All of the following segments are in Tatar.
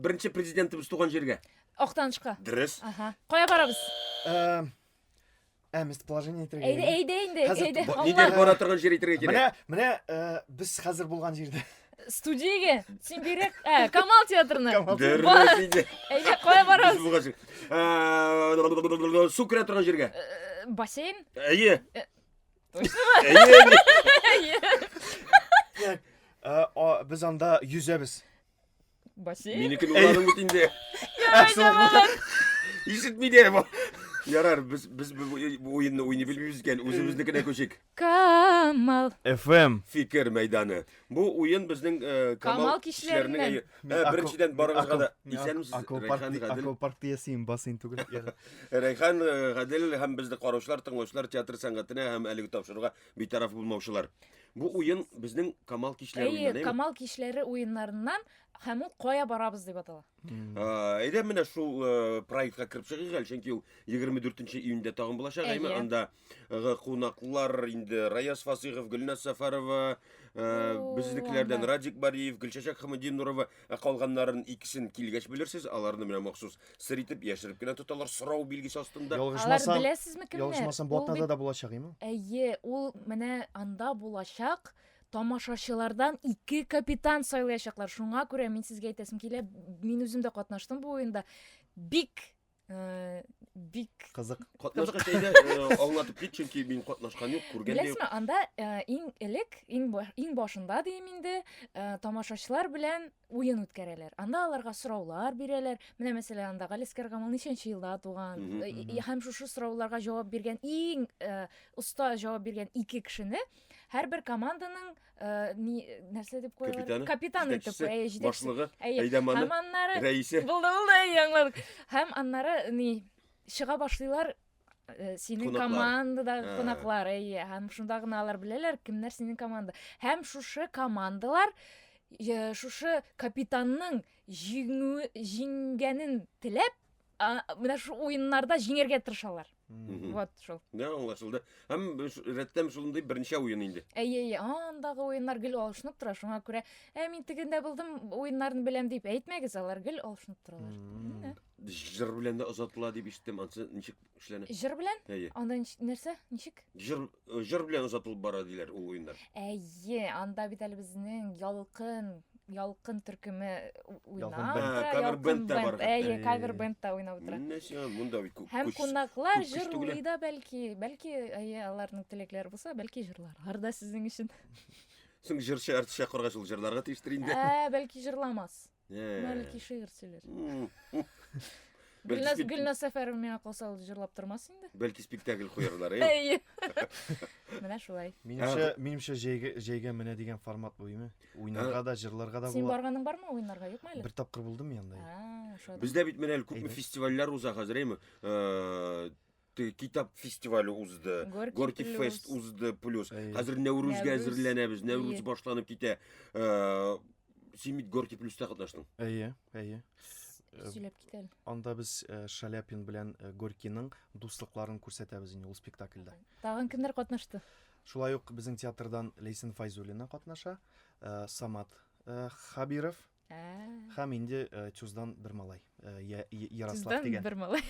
Беренче президентыбыз туган җиргә. Актанышка. Дөрес. Ага. Кая барабыз? Э, Ә, местоположение әйтергә. Әйдә, әйдә инде, Хәзер әйдә. Ба- Аңла. Нидер бара торган җир әйтергә кирәк. Менә, менә э, без хәзер булган җирдә. Студиягә. Син бирек. Ә, Камал театрына. Камал Дөрес инде. Әйдә, кая барабыз? Без булган җир. Э, Су керә торган җиргә. Э, Бассейн? Әйе. Точно? Әйе. Әйе. Так, э, а, без анда йөзәбез. Бассейн? Минекен уладың бит инде. Ә, соң, Ишетми дә бу. Ярар, без без бу бу уенны уйный белмибез икән, үзебезнекенә күчик. Камал. FM. Фикер мәйданы. Бу уен безнең э, Камал Камал кичләреннән. кичләренең, әйе. Э, Беренчедән барыгызга да исәнмесез. Аквапарк Рәйхан, Гадел. аквапарк диясең, бассейн түгел. Ярар. Рәйхан, э, Гадел һәм безне караучылар, тыңлаучылар театр сәнгатенә һәм әлеге тапшыруга битараф булмаучылар. Бу уен безнең Камал кичләре Әйе, уены, әйеме? Камал кичләре уеннарыннан һәм ул кая барабыз дип атала. Э, Әйдә менә шул э, проектка кереп чыгыйк әле, чөнки ул 24 июньдә тагын булачак, әйеме? Әйе. Анда э, кунаклар инде Раяз Фасыйхов, Гөлназ Сәфәрова, э, О, безнекеләрдән анда. Радик Бариев, Гөлчәчәк Хамадинурова, ә калганнарын икесен килгәч белерсез, аларны менә махсус сер итеп яшереп кенә тоталар сорау билгесе астында. Алар Ялгышмасам, беләсезме кемнәр? ялгышмасам, бу Ул атнада бит да булачак, име? Әйе, ул менә анда булачак тамашачылардан ике капитан сайлаячаклар. Шуңа күрә мин сезгә әйтәсем килә, мин үзем дә катнаштым бу уенда. Бик э, бик Кызык. Катнашкач әйдә, э, аңлатып кит, чөнки мин катнашкан юк, күргән дә юк. Беләсезме, анда э, иң элек, иң ба- иң башында дим инде, э, тамашачылар белән уен үткәрәләр. Анда аларга сораулар бирәләр. Менә мәсәлән, анда Галискар Камал ничәнче елда туган? Мгм, Э, и- Һәм шушы сорауларга җавап биргән иң э, оста җавап биргән ике кешене һәрбер команданың э, ни нәрсә дип куялар? Капитаны, Капитан итеп, җитәкчесе, әйе, җитәкчесе. башлыгы, Әйе. әйдәманы, Һәм аннары рәисе. Булды, булды, әйе, аңладык. Һәм аннары ни чыга башлыйлар э, синең Кунаклар. командадагы Ә. кунаклар, әйе. Һәм шунда гына алар беләләр, кемнәр синең команда. Һәм шушы командалар э, шушы капитанның җиңү җиңгәнен теләп, а, менә шу уеннарда җиңәргә тырышалар. Мгм. Вот шул. Да, аңлашылды. Һәм рәттән шундый берничә уен инде. Әйе, әйе, андагы уеннар гел алышынып тора, шуңа күрә, ә мин тегендә булдым, уеннарны беләм дип әйтмәгез, алар гел алышынып торалар. Менә. Җыр белән дә озатыла дип ишеттем. Ансы ничек эшләнә? Җыр белән? Әйе. Анда нәрсә? Ничек? Җыр э, җыр белән озатылып бара диләр ул уеннар. Әйе, анда бит әле безнең Ялкын, Ялкын төркеме уйнап Ялкын утыра. бенд. Ә, кавер Ялкын бенд та бар бенд. Әйе, хәтта. кавер бенд та уйнап утыра. Менә сиңа монда бит күп Һәм күч. кунаклар күп көч түгел. җырлый да бәлки, бәлки, әйе, аларның теләкләре булса, бәлки җырларлар да сезнең өчен. Соң җырчы артист чакыргач ул җырларга тиештер инде. Ә, бәлки җырламас. Ә. Бәлки шигырь сөйләр. М. Бәлки Гөлназ спек- Гөлназ Сәфәрова миңа калса ул җырлап тормас инде. Бәлки спектакль куярлар, әйе. Әйе. Менә шулай. Минемчә, минемчә җәйгә җәйгә менә дигән формат бу, име? Уйнарга да, җырларга да Син була. барганың бармы уеннарга, юкмы әле? Бер тапкыр булдым мин анда. А, ошады. Бездә бит менә әле күпме Әйбәт. фестивальләр уза хәзер, әйеме? Э, теге Китап фестивале узды. Горький Горький плюс. фест узды плюс. Әйе. Хәзер Нәүрүзгә Нәүрүз. әзерләнәбез. Нәүрүз Әйе. башланып китә. Э, Син бит Горький плюста катнаштың. Әйе, әйе. Сөйләп кит әле. Анда без э, Шаляпин белән э, Горькийның дуслыкларын күрсәтәбез инде ул спектакльдә. Тагын кемнәр катнашты? Шулай ук безнең театрдан Ләйсән Файзуллина катнаша, э, Самат э, Хабиров Ә, һәм инде э, Тюздан бер малай, э, Ярослав Тюздән дигән. бер малай.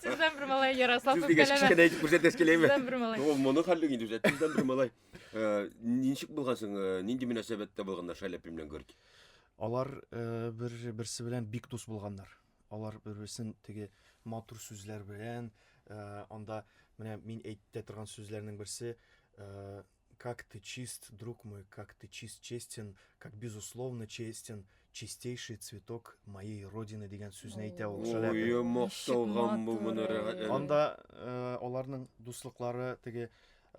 Тюздән бер малай Ярослав Сүз дигәч үпкәләмә. кечкенә әйтеп күрсәтәс киләме? Тюздән бер малай. Ул моны хәллек инде үзе. Тиздән бер малай. Э, Ничек булгансың, э, нинди мөнәсәбәттә булганнар Шаляпин белән Горький? Алар э, бер берсе белән бик дус булганнар. Алар бер-берсен теге матур сүзләр белән, э, анда менә мин әйтә торган сүзләрнең берсе, э, как ты чист, друг мой, как ты чист, честен, как безусловно честен, чистейший цветок моей родины дигән сүзне әйтә ул Шаляпин. Ой, макталган бу моны рәхәтләнеп. Анда э, аларның дуслыклары теге э,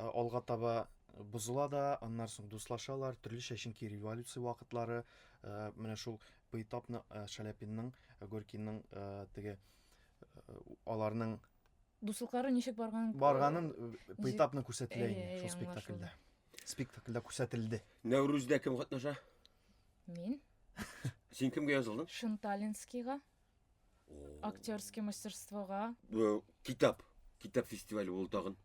алга таба бозыла да, аннан соң дуслашалар, төрлечә, чөнки революция вакытлары э, менә шул поэтапны э, Шаляпинның, э, Горькийның э, теге э, аларның Дуслыклары ничек барган? барганын э, поэтапны күрсәтелә Әйе, инде әйе, шул спектакльдә. Спектакльдә күрсәтелде. Нәүрүздә кем катнаша? Мин Син кемгә язылдың? Шынталинскийга, актерский мастерствога. Э, Китап. Китап фестивале ул тагын.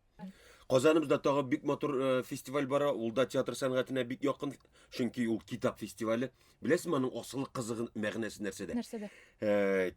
Казаныбызда тагы бик матур э, фестиваль бара. Ул да театр сәнгатенә бик якын, чөнки ул китап фестивале. Беләсезме аның асылы кызыгы мәгънәсе нәрсәдә? Нәрсәдә? Э,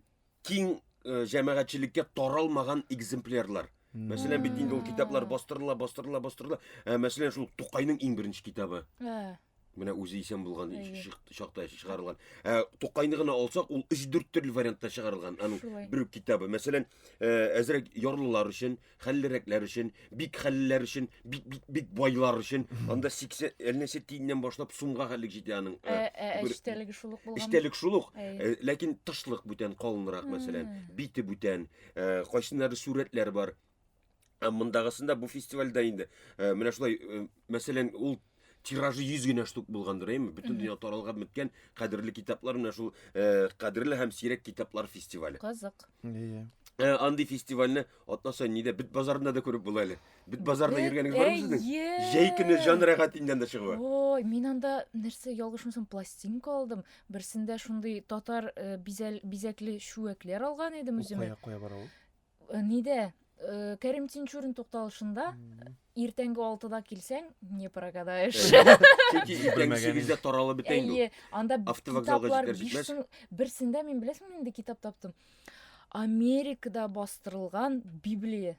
киң э, җәмәгатьчелеккә таралмаган экземплярлар. Мәсәлән, бит инде ул китаплар бастырыла, бастырыла, бастырыла. Ә, мәсәлән, шул Тукайның иң беренче китабы. Ә, Менә үзе исән булган Әйе. чакта чыгарылган. Ә, Тукайны гына алсак, ул 3-4 төрле вариантта чыгарылган. Аның Шулай. бер үк китабы. Мәсәлән, э, әзрәк ярлылар өчен, хәллерәкләр өчен, бик хәллеләр өчен, бик бик бик байлар өчен. Анда 80 әллә нәрсә тиеннән башлап сумга хәтлек җитә аның. Ә, ә, бер- эчтәлеге шул ук булган. Эчтәлек шул ук, Әйе. э, ләкин тышлык бүтән калынрак, мәсәлән, М. бите бүтән, э, кайсыннары сурәтләр бар. Ә мондагысында бу фестивальдә инде э, менә шулай, э, мәсәлән, ул тиражы 100 генә штук булгандыр, әйме? Бөтен дөнья таралган беткән кадерле китаплар менә шул э, кадерле һәм сирәк китаплар фестивале. Кызык. Әйе. Э, андый фестивальне атна саен нидә бит базарында да күреп була әле. Бит базарында йөргәнегез бармы сезнең? Әйе. Җәй көне җан рәхәт инде анда чыгуы. Ой, мин анда нәрсә ялгышмасам пластинка алдым. Берсендә шундый татар э, бизәл, бизәкле чүәкләр алган идем Ул үземә. кая кая бара ул? Э, Нидә? Э, Кәрим Тинчурин тукталышында иртәнге 6-да килсәң, не прогадаешь. Чөнки иртәнге Белмәгән 8-дә таралып бетә инде ул. Әйе, анда Автовокзалга китаплар җитәр җитмәс. биш Берсендә мин беләсеңме нинди китап таптым? Америкада бастырылган Библия.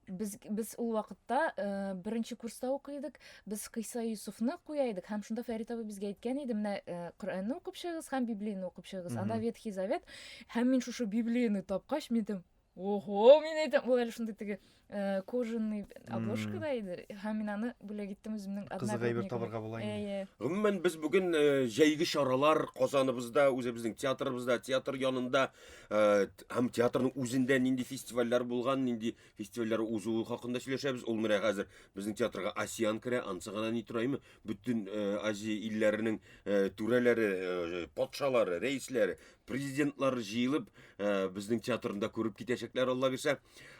Без, без ул вакытта э, беренче курста укый идек. Без Кыйса Юсуфны куя идек һәм шунда Фәрит абый безгә әйткән иде, менә э, Коръәнне укып чыгыгыз һәм Библияне укып чыгыгыз. Анда Ветхий Завет. Һәм мин шушы Библияне тапкач, мин әйтәм, Ого, мин әйтәм, ул әле шундый теге э, кожаный обложкада иде. Һәм мин аны бүләк иттем үземнең Кызык әйбер одногруппникыма. табарга була инде. Әйе. Гомумән, без бүген э, җәйге чаралар Казаныбызда, үзебезнең театрыбызда, театр янында э, һәм театрның үзендә нинди фестивальләр булган, нинди фестивальләр узуы хакында сөйләшәбез. Ул менә хәзер безнең театрга АСЕАН керә, ансы гына ни тора име? Бөтен э, Азия илләренең э, түрәләре, э, патшалары, рәисләре, президентлар җыелып, э, безнең театрында күреп китәчәкләр, Алла бирсә.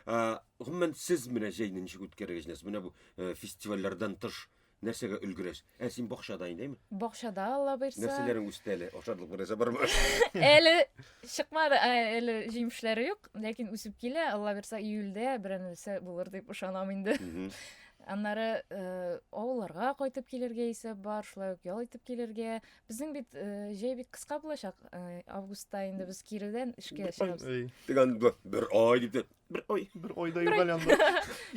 Э, гомумән, сез менә җәйне ничек үткәрергә җыенасыз? Менә бу э, фестивальләрдән тыш нәрсәгә өлгерәсез? Ә син бакчада инде, әйме? Бакчада Алла бирсә. Нәрсәләрең үсте әле? Ашарлык бер нәрсә бармы? Әле чыкмады, ә, әле җимешләре юк, ләкин үсеп килә. Алла бирсә, июльдә берәр нәрсә булыр дип ышанам инде. Мгм. Аннары э, авылларга кайтып килергә исәп бар, шулай ук ял итеп килергә. Безнең бит э, җәй бик кыска булачак. Э, августта инде без киредән эшкә чыгабыз. Эй, Дигән бер ай дип тә, бер ай. бер айда юк әле анда.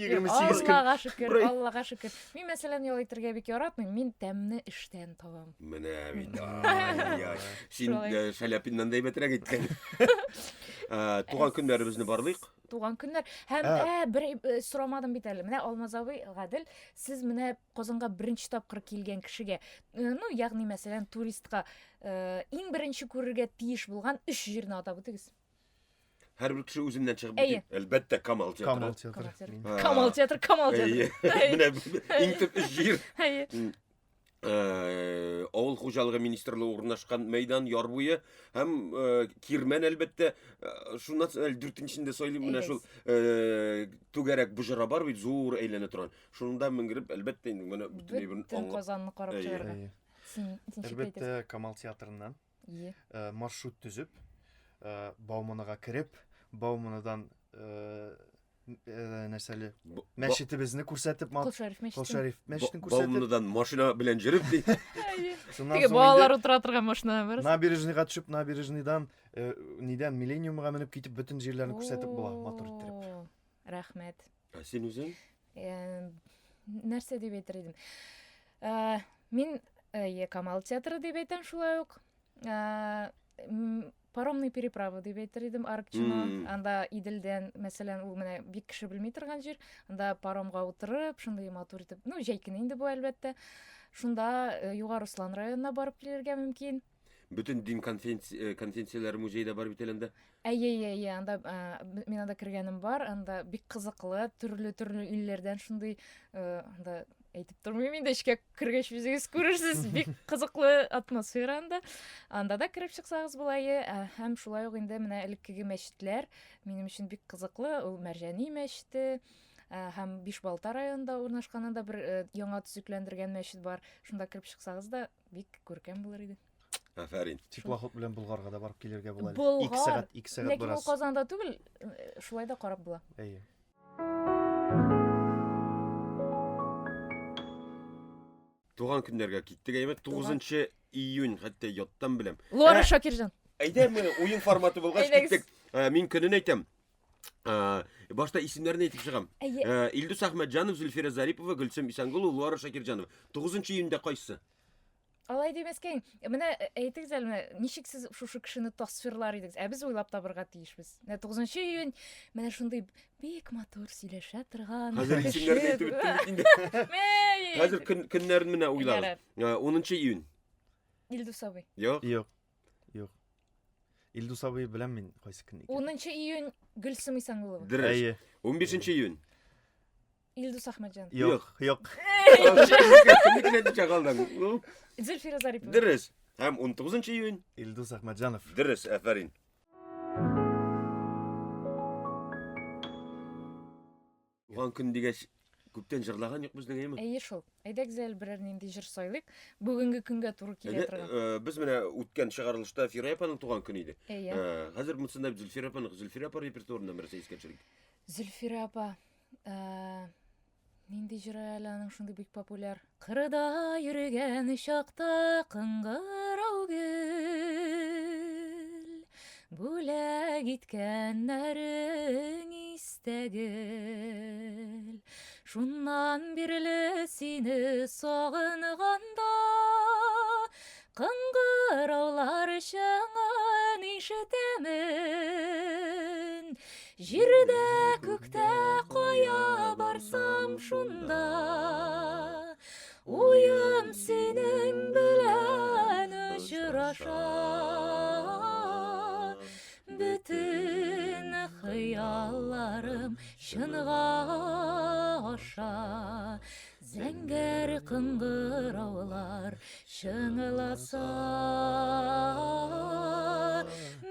28 көн. Аллага шөкер, Бер ай. Аллага шөкер. Мин мәсәлән ял итәргә бик яратмыйм. Мин тәмне эштән табам. Менә бит. Ай-яй. Син Шулай. э, Шаляпиннан да әйбәтрәк әйткән. Э, Туган көннәребезне барлыйк. Туган көннәр. Һәм Ә. ә, бер э, сорамадым бит әле. Менә Алмаз абый, Гадел, сез менә Казанга беренче тапкыр килгән кешегә, э, ну, ягъни мәсәлән, туристка э, иң беренче күрергә тиеш булган өч җирне атап үтегез. Һәрбер кеше үзеннән чыгып Әйе. бит. Әлбәттә, Камал театры. Камал театры. Камал театры. Мин- А, Камал театры, Камал театры. Әйе. Менә иң төп өч җир. Әйе. Э, авыл хуҗалыгы министрлыгы урнашкан мәйдан яр буе һәм э, Кирмән әлбәттә. Э, шуннан соң әле дүртенчесен дә сайлыйм менә шул Әйдәгез. э, түгәрәк боҗра бар бит, зур әйләнә торган. Шунда менгереп, әлбәттә инде менә бөтен әйберне Бөтен аңлап. Казанны карап Әйе. чыгарга. Әйе. Син син ничек әйтәсең? Әлбәттә, Камал театрыннан Ие. э, маршрут төзеп, э, Бауманага кереп, Бауманадан э, э, нәрсәле Б- мәчетебезне күрсәтеп, Кол Шәриф Кол мәчете. Шәриф Ба- мәчетен күрсәтеп, Бауманадан машина белән йөреп ди. Әйе. шуннан Теге соң балалар инде утыра торган машина бар. набережныйга төшеп, набережныйдан э, нидән Миллениумга менеп китеп бөтен җирләрне күрсәтеп була, матур иттереп. О, Рәхмәт. Ә син үзең? Э, нәрсә дип әйтер идем? Э, мин э, Камал театры дип әйтәм шулай ук. Э, паромный переправа дип әйтер идем Аркчино. Анда Иделдән, мәсәлән, ул менә бик кеше белми торган җир. Анда паромга утырып, шундый матур итеп, ну, җәй көне инде бу әлбәттә. Шунда э, Югары Руслан районына барып килергә мөмкин. Бөтен дин э, конференцияләре музее да бар бит әле анда. Әйе, әйе, әйе, анда э, мин анда кергәнем бар, анда бик кызыклы, төрле-төрле илләрдән шундый, э, анда әйтеп тормыйм инде, эчкә кергәч үзегез күрерсез, бик кызыклы атмосфера анда. Анда да кереп чыксагыз була, әйе. Ә, һәм шулай ук инде менә элеккеге мәчетләр минем өчен бик кызыклы, ул Мәрҗани мәчете, ә, һәм Бишбалта районында урнашкан анда бер э, яңа төзекләндергән мәчет бар. Шунда кереп чыксагыз да бик күркәм булыр иде. Афәрин. Теплоход белән Болгарга да барып килергә була әле. Болгар. 2 сәгать, 2 сәгать Ләкин ул бераз. Казанда түгел, э, шулай да карап була. Әйе. Туган көннәргә киттек, әйме? 9 июнь, хәтта яттан беләм. Лора Шакирҗан. Әйдә, менә уен форматы булгач Әйдәгез. киттек. Мин көнен әйтәм. Башта исемнәрен әйтеп чыгам. Әйе. Илдус Әхмәтҗанов, Зөлфирә Зарипова, Гөлсем Исәнгулова, Луара Шакирҗанова. 9 июньдә кайсы? Алай димәскә. Менә әйтегез әле, менә ничек сез шушы кешене тасвирлар идегез? Ә без уйлап табырга тиешбез. Менә 9 июнь менә шундый бик матур сөйләшә торган Хәзер кеше. исемнәрен әйтеп беттем бит инде. Мә- Хәзер көн, көннәрен менә уйлагыз. Ярар. 10 июнь. Илдус абый. Юк. Юк. Юк. Илдус абый беләм мин кайсы көн икән. 10 июнь Гөлсем Исәнгулова. Дөрес. Әйе. 15 июнь. Илдус Әхмәтҗан. Юк, юк. Кемнекенә дип чакалдың? Ну, Зөлфирә Зарипова. Дөрес. Һәм 19 июнь. Илдус Әхмәтҗанов. Дөрес, афәрин. Туган көн дигәч, күптән җырлаган юк безнең, әйеме? Әйе шул. Әйдәгез әле берәр нинди җыр сайлыйк. Бүгенге көнгә туры килә Әйдә, торган. без менә үткән чыгарылышта Фирая апаның туган көне иде. Әйе. Хәзер монысында Зөлфирә апаның, Зөлфирә апа репертуарыннан берсе искә төшерик. Зөлфирә апа, нинди җыры әле аның шундый бик популяр? Кырда йөргән чакта кыңгырау гөл, бүләк иткәннәрең истә гел. Шуннан бирле сине сагынганда, Кыңгыраулар чыңын ишетәмен. Җирдә, күктә кая барсам шунда, Уем синең белән очраша. Бөтен хыялларым чынга аша. Зәңгәр кыңгыраулар чыңласа,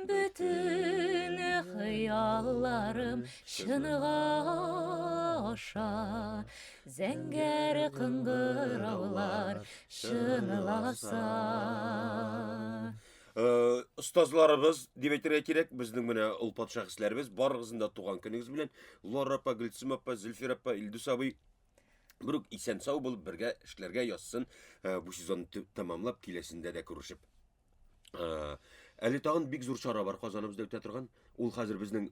Бөтен хыялларым чынга аша. Зәңгәр кыңгыраулар чыңласа. Остазларыбыз дип әйтергә кирәк, безнең менә олпат шәхесләребез, барыгызның да туган көнегез белән. Лора апа, Гөлсем апа, Зөлфир апа, Илдус абый, бер үк исән сау булып бергә эшләргә язсын. Бу сезонны тәмамлап, киләсендә дә күрешеп. Әле тагын бик зур чара бар Казаныбызда үтә торган. Ул хәзер безнең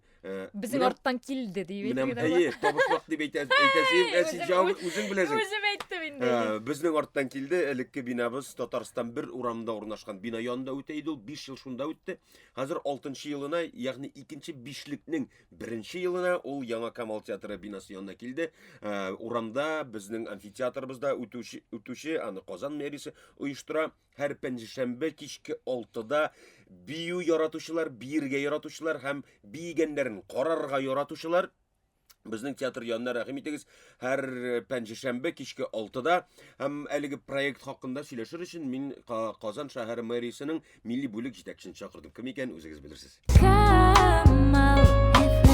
Безнең арттан килде дип әйтергә дә була. Әйе, табышмак дип әйтәсе, ә син җавап үзең беләсең. Үзем әйттем инде. Безнең арттан килде. Элекке бинабыз Татарстан бер урамында урнашкан бина янында үтә иде ул. 5 ел шунда үтте. Хәзер 6 елына, ягъни икенче бишлекнең беренче елына ул Яңа Камал театры бинасы янына килде. Урамда безнең амфитеатрыбызда үтүче, үтүче аны Казан мэриясе оештыра. Һәр пәнҗешәмбе кичке 6-да бию яратучылар, биергә яратучылар һәм биегәннәрен карарга яратучылар безнең театр янына рәхим итегез. Һәр пәнҗешәмбе кичке 6-да һәм әлеге проект хакында сөйләшер өчен мин Казан шәһәре мэриясенең милли бүлек җитәкчесен чакырдым. Кем икән, үзегез белерсез. Камал FM.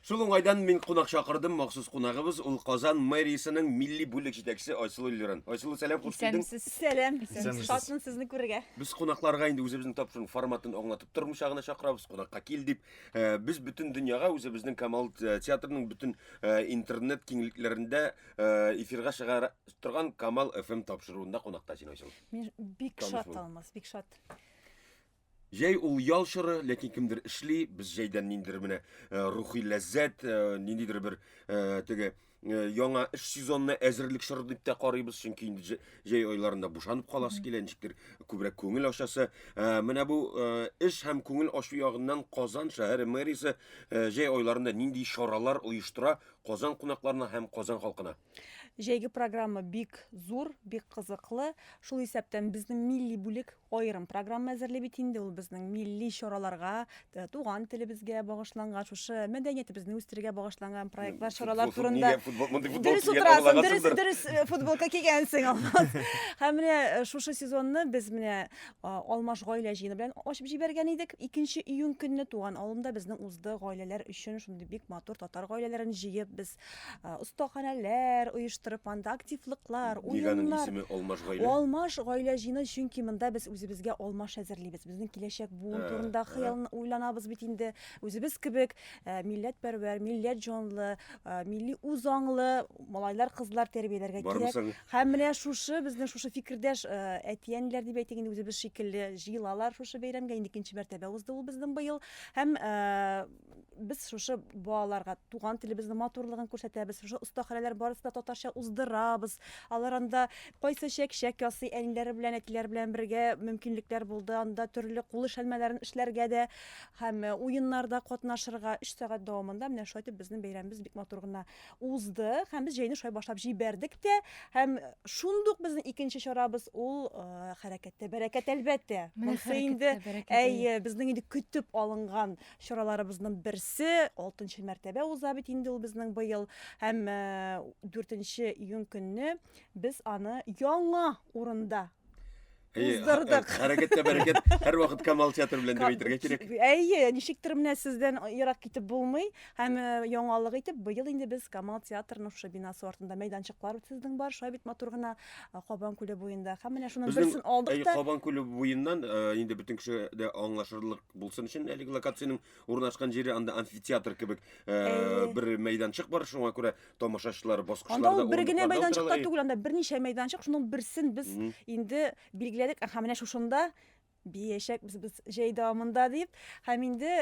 Шул уңайдан мин кунак чакырдым, махсус кунагыбыз ул Казан мэриясенең милли бүлек җитәкчесе Айсылу Лиран. Айсылу, сәлам, хуш килдең. Исәнмесез. Сәлам. Исәнмесез. Шатмын сезне күрергә. Без кунакларга инде үзебезнең тапшыруның форматын аңлатып тормыйча гына чакырабыз, кунакка кил дип. Без бөтен дөньяга үзебезнең Камал театрының бөтен интернет киңлекләрендә эфирга чыгара торган Камал FM тапшыруында кунакта син, Айсылу. Мин бик Таныш шат, бул. Алмаз, бик шат. Җәй ул ял чоры, ләкин кемдер эшли, без җәйдән ниндидер менә рухи ләззәт, ниндидер бер теге яңа эш сезонына әзерлек чоры дип тә карыйбыз, чөнки инде җәй айларында бушанып каласы килә, ничектер күбрәк күңел ачасы. Менә бу эш һәм күңел ачу ягыннан Казан шәһәре мэриясе җәй айларында нинди чаралар оештыра Казан кунакларына һәм Казан халкына? Җәйге программа бик зур, бик кызыклы. Шул исәптән безнең милли бүлек аерым программа әзерли бит инде, ул безнең милли чараларга, туган телебезгә багышланган, шушы мәдәниятебезне үстерергә багышланган проектлар, чаралар турында. Дөрес Дөрес утырасың, дөрес, дөрес футболка кигәнсең, Алмаз. Һәм менә шушы сезонны без менә Алмаш гаилә җыены белән ачып җибәргән идек. 2 июнь көнне туган авылымда безнең узды гаиләләр өчен шундый бик матур татар гаиләләрен җыеп, без остаханәләр оештырып, анда активлыклар, Ник аның уеннар. исеме Алмаш гаилә? Алмаш гаилә җыены, чөнки монда без үзебезгә алмаш әзерлибез. Безнең киләчәк буын турында хыял уйланабыз бит инде. Үзебез кебек милләтпәрвәр, милләт җанлы, милли үзаңлы малайлар, кызлар тәрбияләргә Бармы кирәк. соң? Һәм менә шушы безнең шушы фикердәш әти-әниләр дип әйтик инде үзебез шикелле җыелалар шушы бәйрәмгә. Инде икенче мәртәбә узды ул безнең быел. Һәм без шушы балаларга туган телебезнең матурлыгын күрсәтәбез. Шушы остаханәләр барысы да татарча уздырабыз. Алар анда кайсы чәк-чәк ясый, әниләре белән, әтиләре белән бергә мөмкинлекләр булды. Анда төрле кул эшләнмәләрен эшләргә дә һәм уеннарда катнашырга. 3 сәгать дәвамында менә шулай итеп безнең бәйрәмебез бик матур гына узды. Һәм без җәйне шулай башлап җибәрдек тә. Һәм шундук безнең икенче чарабыз ул Хәрәкәттә бәрәкәт, әлбәттә. Менә Монысы инде, Хәрәкәттә бәрәкәт, әйе. әйе, безнең инде көтеп алынган чараларыбызның берсе, алтынчы мәртәбә уза бит инде ул безнең быел. Һәм 4 июнь көнне без аны яңа урында уздырдык. Хәрәкәттә бәрәкәт һәрвакыт Камал театры белән дип әйтергә кирәк. Әйе, ничектер менә сездән ерак китеп булмый. Һәм яңалык итеп быел инде без Камал театрының шушы бинасы артында мәйданчыклар сезнең бар, шулай бит матур гына Кабан күле буенда. Һәм менә шуның берсен алдык та. Кабан күле буеннан инде бөтен кеше дә аңлашырлык булсын өчен әлеге локациянең урнашкан җире анда амфитеатр кебек бер мәйданчык бар, шуңа күрә тамашачылар баскычларда Анда ул бер генә мәйданчык та түгел, анда берничә мәйданчык, шуның берсен без инде билгеләдек, һәм менә шушында биячәкбез без җәй дәвамында дип. Һәм инде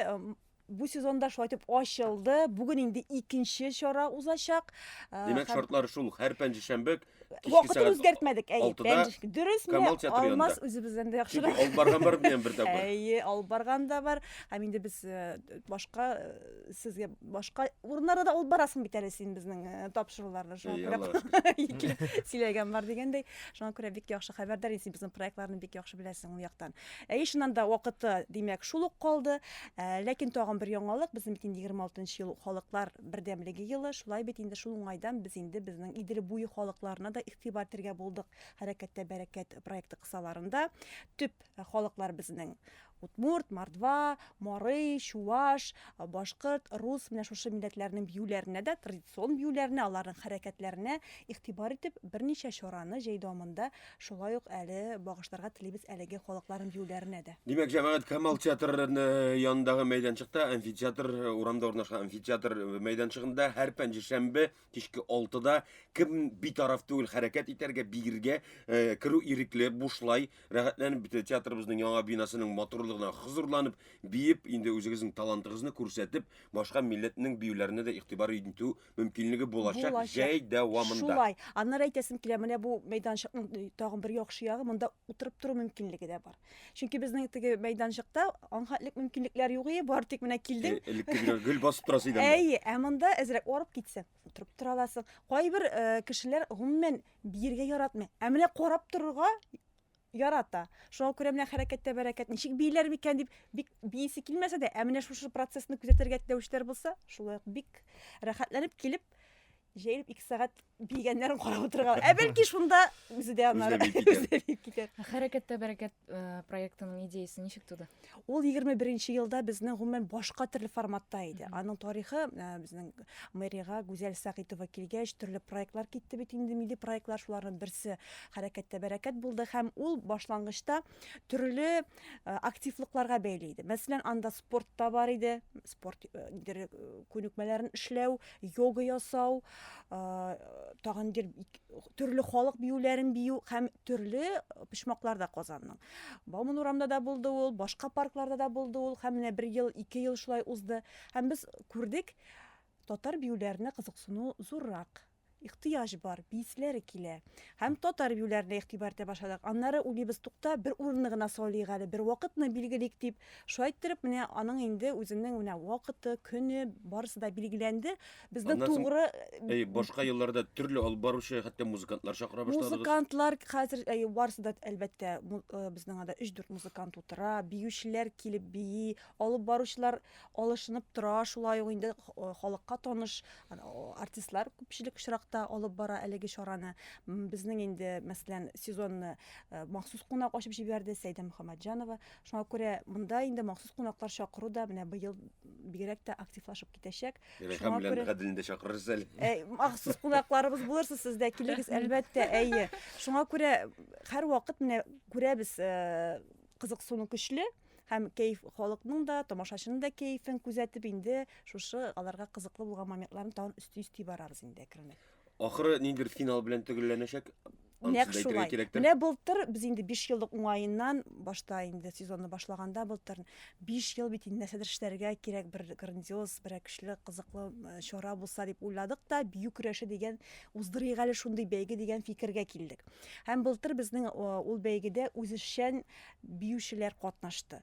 бу сезонда шулай итеп ачылды. Бүген инде икенче чара узачак. Димәк, шартлар шул, һәр пәнҗешәмбе кичке Вакытын сәгать үзгәртмәдек, әйе. алтыда Пәнҗеш- Дөрес, менә Камал театры Алмаз янында. үзебездән дә Чөнки яхшырак. алып барган бар миннән бер тапкыр. Әйе, алып барган да бар. Һәм инде без э, башка э, сезгә башка урыннарда да алып барасың бит әле син безнең э, тапшыруларны. Шуңа Әйе, күрә Аллага шөкер. килеп сөйләгән бар дигәндәй. Шуңа күрә бик яхшы хәбәрдар инде син безнең проектларны бик яхшы беләсең ул яктан. Әйе, чыннан да вакыты, димәк, шул ук калды. Ә, ләкин тагын бер яңалык, безнең бит инде 26 ел халыклар бердәмлеге елы, шулай бит инде шул уңайдан без инде безнең Идел буе халыкларына да игътибар итәргә булдык. Хәрәкәттә бәрәкәт проекты кысаларында төп халыклар безнең удмурт, мордва, марый, чуваш, башкорт, рус, менә шушы милләтләрнең биюләренә дә, традицион биюләренә, аларның хәрәкәтләренә игътибар итеп, берничә чараны җәй дәвамында шулай ук әле багышларга телибез әлеге халыкларның биюләренә дә. Димәк, җәмәгать Камал театры янындагы мәйданчыкта, амфитеатр, урамда урнашкан амфитеатр мәйданчыгында һәр пәнҗешәмбе кичке 6-да кем битараф түгел хәрәкәт итәргә, биергә, керү ирекле, бушлай, рәхәтләнеп театрыбызның яңа бинасының матурлыгына хозурланып, биеп, инде үзегезнең талантыгызны күрсәтеп, башка милләтнең биюләренә дә игътибар итү мөмкинлеге булачак, Булачак. җәй дәвамында. Шулай. Аннары әйтәсем килә, менә бу мәйданчыкның э, тагын бер яхшы ягы, монда утырып тору мөмкинлеге дә бар. Чөнки безнең теге мәйданчыкта анхатлык мөмкинлекләр юк ие, бары тик менә килдең. Э, Элекке генә гел басып торасы иде анда. Әйе, ә монда әзрәк арып китсәң, утырып тора аласың. Кайбер э, кешеләр гомумән биергә яратмый. Ә менә карап торырга ярата. Шуңа күрә менә хәрәкәттә бәрәкәт ничек бииләр микән дип бик биисе килмәсә дә, ә менә шушы процессны күзәтергә теләүчеләр булса, шулай ук бик рәхәтләнеп килеп, җәелеп 2 сәгать биегәннәрен карап утырырга. Ә бәлки шунда үзе дә аннары Үзе дә биеп китәр. үзе дә биеп китәр. Хәрәкәттә бәрәкәт э, проектының идеясы ничек туды? Ул 21 елда безнең гомумән башка төрле форматта иде. Аның тарихы э, безнең мэриягә Гүзәл Сәгыйтова килгәч, төрле проектлар китте бит инде, милли проектлар, шуларның берсе Хәрәкәттә бәрәкәт булды һәм ул башлангычта төрле э, активлыкларга бәйле иде. Мәсәлән, анда спорт та бар иде, спорт э, нидер э, күнекмәләрен эшләү, йога ясау, тагын нидер төрле халык биюләрен бию һәм төрле почмакларда Казанның. Бауман урамында да булды ул, башка паркларда да булды ул һәм менә бер ел, ике ел шулай узды. Һәм без күрдек, татар биюләренә кызыксыну зуррак. Ихтыяҗ бар, биисләре килә. Һәм татар биюләренә игътибар итә башладык. Аннары уйлыйбыз, тукта, бер урынны гына сайлыйк әле, бер вакытны билгелик дип. Шулай иттереп, менә аның инде үзенең менә вакыты, көне, барысы да билгеләнде. Безнең Аннан соң, тугры Әй, башка елларда төрле алып баручы, хәтта музыкантлар чакыра башладыгыз. Музыкантлар хәзер, әй, барысы да, әлбәттә, э, безнең анда 3-4 музыкант утыра, биючеләр килеп бии, алып баручылар алышынып тора, шулай ук инде э, халыкка таныш артистлар күпчелек очракта. та алып бара әлеге чараны. Безнең инде, мәсәлән, сезонны э, махсус кунак ачып җибәрде Сәйдә Мөхәммәтҗанова. Шуңа күрә монда инде махсус кунаклар чакыру да менә быел бигрәк тә активлашып китәчәк. Рәйхан белән Гаделне дә чакырырсыз әле. Ә, махсус кунакларыбыз булырсыз сез дә килегез, әлбәттә, әйе. Шуңа күрә һәрвакыт менә күрәбез, э, кызыксыну көчле һәм кәеф халыкның да, тамашачының да кәефен күзәтеп инде шушы аларга кызыклы булган моментларны тагын өсти-өсти барабыз инде әкренләп. Ахыры ниндидер финал белән төгәлләнәчәк. Нәкъ шулай. Менә былтыр без инде 5 еллык уңаеннан башта инде сезонны башлаганда былтыр 5 ел бит инде нәрсәдер эшләргә кирәк, бер грандиоз, бер көчле, кызыклы э, чара булса дип уйладык та, бию көрәше дигән уздырыйк әле шундый бәйге дигән фикергә килдек. Һәм былтыр безнең э, ул бәйгедә үзешчән биючеләр катнашты.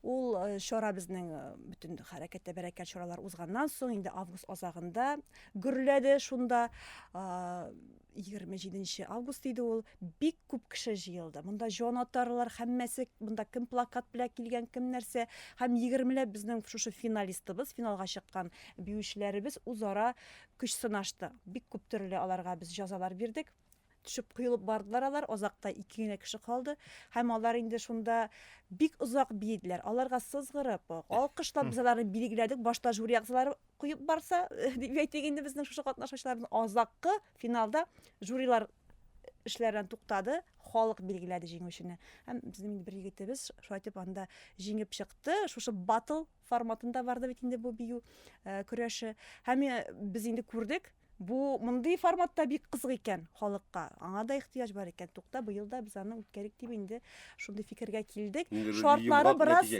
Ул э, чара безнең э, бөтен хәрәкәттә бәрәкәт чаралар узганнан соң инде август азагында гөрләде шунда. 27 август иде ул. Бик күп кеше җыелды. Монда җан атарлар һәммәсе, монда кем плакат белән килгән, кем нәрсә. Һәм 20ләп безнең шушы финалистыбыз, финалга чыккан биючеләребез үзара көч сынашты. Бик күп төрле аларга без җазалар бирдек. Төшеп коелып бардылар алар, азакта ике генә кеше калды. Һәм алар инде шунда бик озак биеделәр. Аларга сызгырып, алкышлап без аларны билгеләдек. Башта жюри әгъзалары коеп барса, дип әйтик инде безнең шушы катнашучыларыбыз азаккы финалда жюрилар эшләреннән туктады, халык билгеләде җиңүчене. Һәм безнең инде бер егетебез шулай итеп анда җиңеп чыкты. Шушы батл форматында барды бит инде бу бию э, көрәше. Һәм э, без инде күрдек, Бу мондый форматта бик кызык икән халыкка. Аңа да ихтыяҗ бар икән. Тукта, быел да без аны үткәрик дип инде шундый фикергә килдек. Шартлары бераз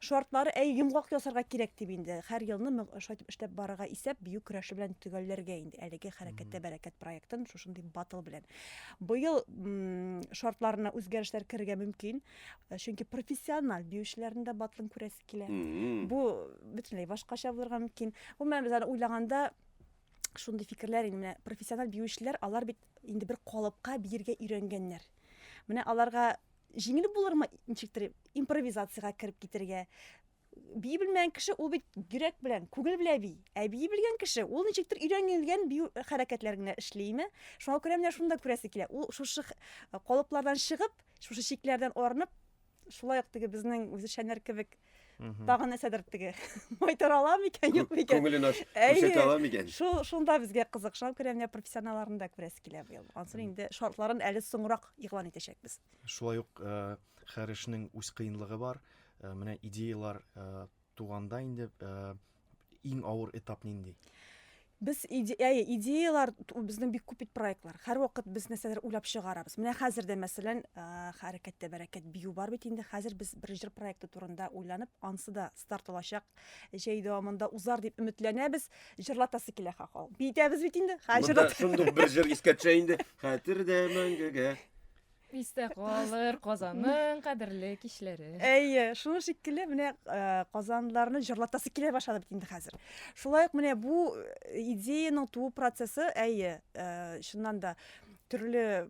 шартлары әй йомгак ясарга кирәк дип инде. Һәр елны шулай итеп эшләп барырга исәп, бию көрәше белән төгәлләргә инде әлеге Хәрәкәттә бәрәкәт проектын шушындый батл белән. Быел шартларына үзгәрешләр керергә мөмкин. Э, чөнки профессиональ биючеләрнең дә батлын күрәсе килә. Бу бөтенләй башкача булырга мөмкин. Гомумән, без аны уйлаганда шундый фикерләр инде менә профессиональ биючеләр алар бит инде бер калыпка биергә өйрәнгәннәр. Менә аларга җиңел булырмы ничектер импровизациягә кереп китергә? Бии белмәгән кеше ул бит йөрәк белән, күңел белән бии. Ә бии белгән кеше ул ничектер өйрәнелгән бию хәрәкәтләр генә эшлиме? Шуңа күрә менә шуны да күрәсе килә. Ул шушы калыплардан чыгып, шушы чикләрдән арынып, шулай ук теге безнең үзешчәннәр кебек тагын нәрсәдер теге майтара ала микән, юк микән? Күңелен ачып күрсәтә ала микән? Шул шунда безгә кызык. Шуңа күрә менә профессионалларны да күрәсе килә быел. Ансын инде шартларын әле соңрак игълан итәчәкбез. Шулай ук э, һәр эшнең үз кыенлыгы бар. Э, менә идеялар э, туганда инде Иң авыр этап нинди? Без иде, әйе, идеялар безнең бик күп бит проектлар. Һәрвакыт без нәрсәдер уйлап чыгарабыз. Менә хәзер дә, мәсәлән, хәрәкәттә бәрәкәт бию бар бит инде. Хәзер без бер җыр проекты турында уйланып, ансы да старт алачак. Җәй дәвамында узар дип өметләнәбез. Җырлатасы килә хахал. Биетәбез бит инде. Хәзер җырлат. Шундук бер җыр искә төшә инде. Хәтердә мәңгегә. Истә калыр Казанның кадерле кичләре. Әйе, шуның шикелле менә э, казанлыларны җырлатасы килә башлады бит инде хәзер. Шулай ук менә бу э, идеяның туу процессы, әйе, э, чыннан да төрле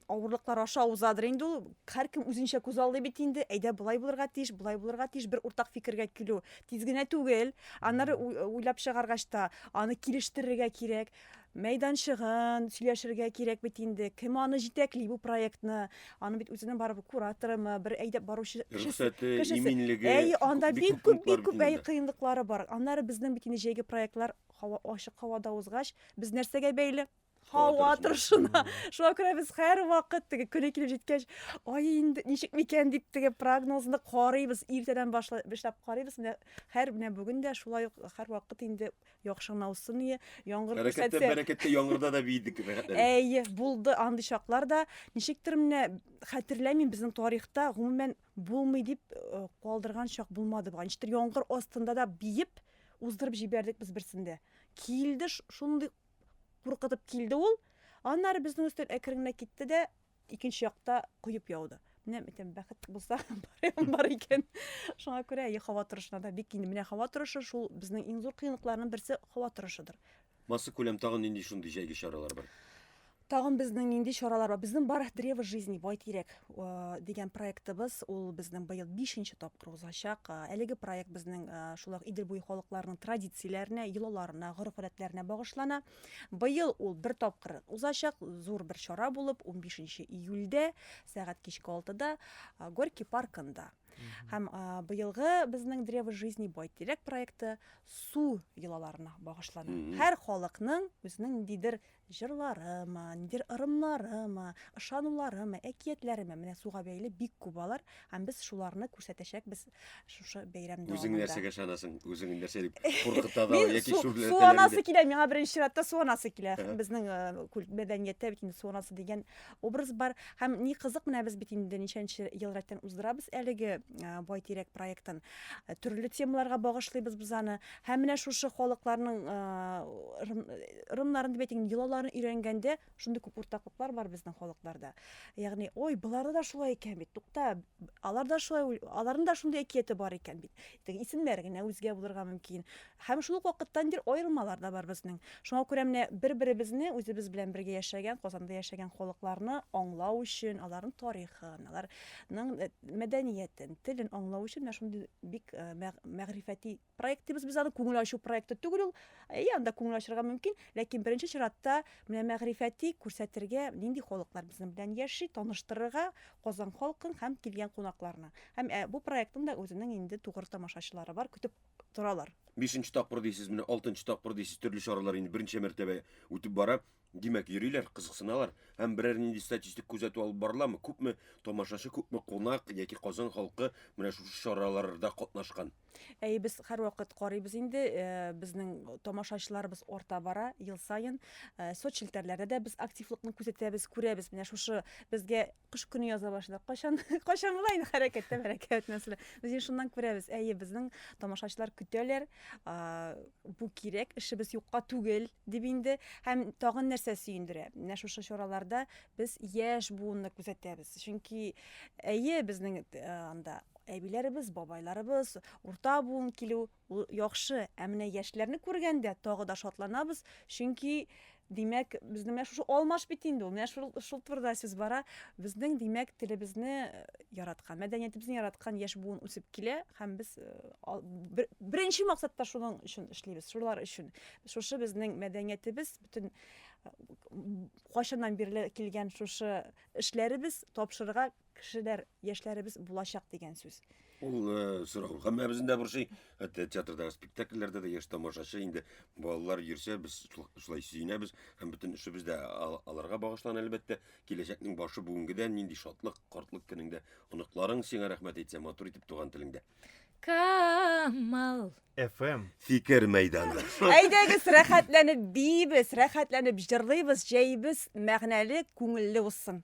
авырлыклар аша узадыр инде ул. Һәркем үзенчә күзаллый бит инде. Әйдә, болай булырга тиеш, болай булырга тиеш. Бер уртак фикергә килү тиз генә түгел. Аннары уйлап чыгаргач та аны килештерергә кирәк. Мәйданчыгын сөйләшергә кирәк бит инде. Кем аны җитәкли бу проектны? Аны бит үзенең барыбер кураторымы, бер әйдәп баручы кешесе. Иминлеге. Әй, анда бик күп, бик күп әй кыенлыклары бар. Аннары безнең бит инде җәйге проектлар һава ачык һавада узгач, без нәрсәгә бәйле? Һава торышына. Шуңа күрә без һәрвакыт теге көне килеп җиткәч, ай инде ничек микән дип теге прогнозны карыйбыз, иртәдән башлап карыйбыз. Менә һәр менә бүген дә шулай ук һәрвакыт инде Яхшы гына узсын ие. Яңгыр күрсәтсә. Бәрәкәттә яңгырда да биедек рәхәтләнеп. Әйе, булды андый чаклар да. Ничектер менә хәтерләмим, безнең тарихта гомумән булмый дип э, калдырган чак булмады бугай. Ничектер яңгыр астында да биеп уздырып җибәрдек без берсендә. Килде шундый куркытып килде ул. Аннары безнең өстән әкрен генә китте дә икенче якта коеп яуды. Менә әйтәм, бәхет булса, бар, бар икән. Шуңа күрә әйе, һава торышына да бик инде. Менә һава торышы шул безнең иң зур кыенлыкларның берсе һава торышыдыр. Массакүләм тагын нинди шундый җәйге чаралар бар? Тагын безнең нинди чаралар бар? Безнең бар Древо жизни Байтирәк э, дигән проектыбыз, ул безнең быел бишенче тапкыр узачак. Э, әлеге проект безнең э, шулай ук Идел буе халыкларының традицияләренә, йолаларына, гореф-гадәтләренә багышлана. Быел ул бер тапкыр узачак, зур бер чара булып, 15 июльдә сәгать кичке 6-да Горький паркында. Һәм быелгы безнең Древо жизни Байтирәк проекты су йолаларына багышлана. Һәр халыкның үзенең ниндидер Җырларымы, ниндидер ырымнарымы, ышануларымы, әкиятләреме, менә суга бәйле бик күп алар, һәм без шуларны күрсәтәчәкбез шушы бәйрәм Үзең дәвамында. нәрсәгә ышанасың? Үзең нәрсә дип куркыта да Мин яки су, су шүрләтәләр анасы инде? килә, миңа беренче чиратта су анасы килә. Ага. Безнең э, культ мәдәнияттә бит инде су анасы дигән образ бар. Һәм ни кызык, менә без бит инде ничәнче ел рәттән уздырабыз әлеге э, Байтирәк проектын. Э, Төрле темаларга багышлыйбыз без аны. Һәм менә шушы халыкларның э, ырымнарын дип әйтик, йолаларын өйрәнгәндә шундый күп уртаклыклар бар безнең халыкларда. Ягъни, ой, боларда да шулай икән бит, тукта, алар да шулай, аларның да шундый әкияте бар икән бит. Теге исемнәре генә үзгә булырга мөмкин. Һәм шул ук вакытта ниндидер аермалар да бар безнең. Шуңа күрә менә бер-беребезне, үзебез белән бергә яшәгән, Казанда яшәгән халыкларны аңлау өчен, аларның тарихын, аларның э, мәдәниятен, телен аңлау өчен менә шундый бик э, мәгърифәти проект дибез без аны, күңел ачу проекты түгел ул. Әйе, анда күңел ачырга мөмкин, ләкин беренче чиратта менә мәгърифәти күрсәтергә, нинди халыклар безнең белән яши, таныштырырга Казан халкын һәм килгән кунакларны. Һәм э, бу проектның да үзенең инде тугры тамашачылары бар, көтеп торалар. Бишенче тапкыр дисез, менә алтынчы тапкыр дисез, төрле чаралар инде берничә мәртәбә үтеп бара. Димәк, йөриләр, кызыксыналар. Һәм берәр нинди статистик күзәтү алып барыламы? Күпме тамашачы, күпме кунак яки Казан халкы менә шушы чараларда катнашкан? Әйе, без һәрвакыт карыйбыз инде, э, безнең тамашачыларыбыз арта бара ел саен. Э, соцчелтәрләрдә дә без активлыкны күзәтәбез, күрәбез. Менә шушы безгә кыш көне яза башлады. Кайчан, кайчан була инде хәрәкәттә бәрәкәт мәсәлән. Без инде шуннан күрәбез. Әйе, безнең тамашачылар көтәләр. Бу кирәк, эшебез юкка түгел дип инде. Һәм тагын нәрсә сөендерә? Менә шушы чараларда без яшь буынны күзәтәбез. Чөнки әйе, безнең э, анда әбиләребез, бабайларыбыз, урта буын килү ул яхшы. Ә менә яшьләрне күргәндә тагы да шатланабыз, чөнки димәк, безнең менә шушы алмаш бит инде ул, менә шул, шул турыда сүз бара. Безнең, димәк, телебезне э, яраткан, мәдәниятебезне яраткан яшь буын үсеп килә һәм без э, бер, беренче максатта шуның өчен эшлибез, шулар өчен. Шушы безнең мәдәниятебез бөтен э, кайчаннан бирле килгән шушы эшләребез тапшырырга кешеләр, яшьләребез булачак дигән сүз. Ул э, сорау һәммәбезне дә борчый. Хәтта театрдагы спектакльләрдә дә яшь тамашачы инде балалар йөрсә, без шулай сөенәбез һәм бөтен эшебез дә аларга багышлана, әлбәттә. Киләчәкнең башы бүгенгедән нинди шатлык, картлык көнеңдә оныкларың сиңа рәхмәт әйтсә, матур итеп туган телеңдә. Камал. FM. Фикер мәйданы. Әйдәгез, рәхәтләнеп биибез, рәхәтләнеп җырлыйбыз, җәебез мәгънәле, күңелле узсын.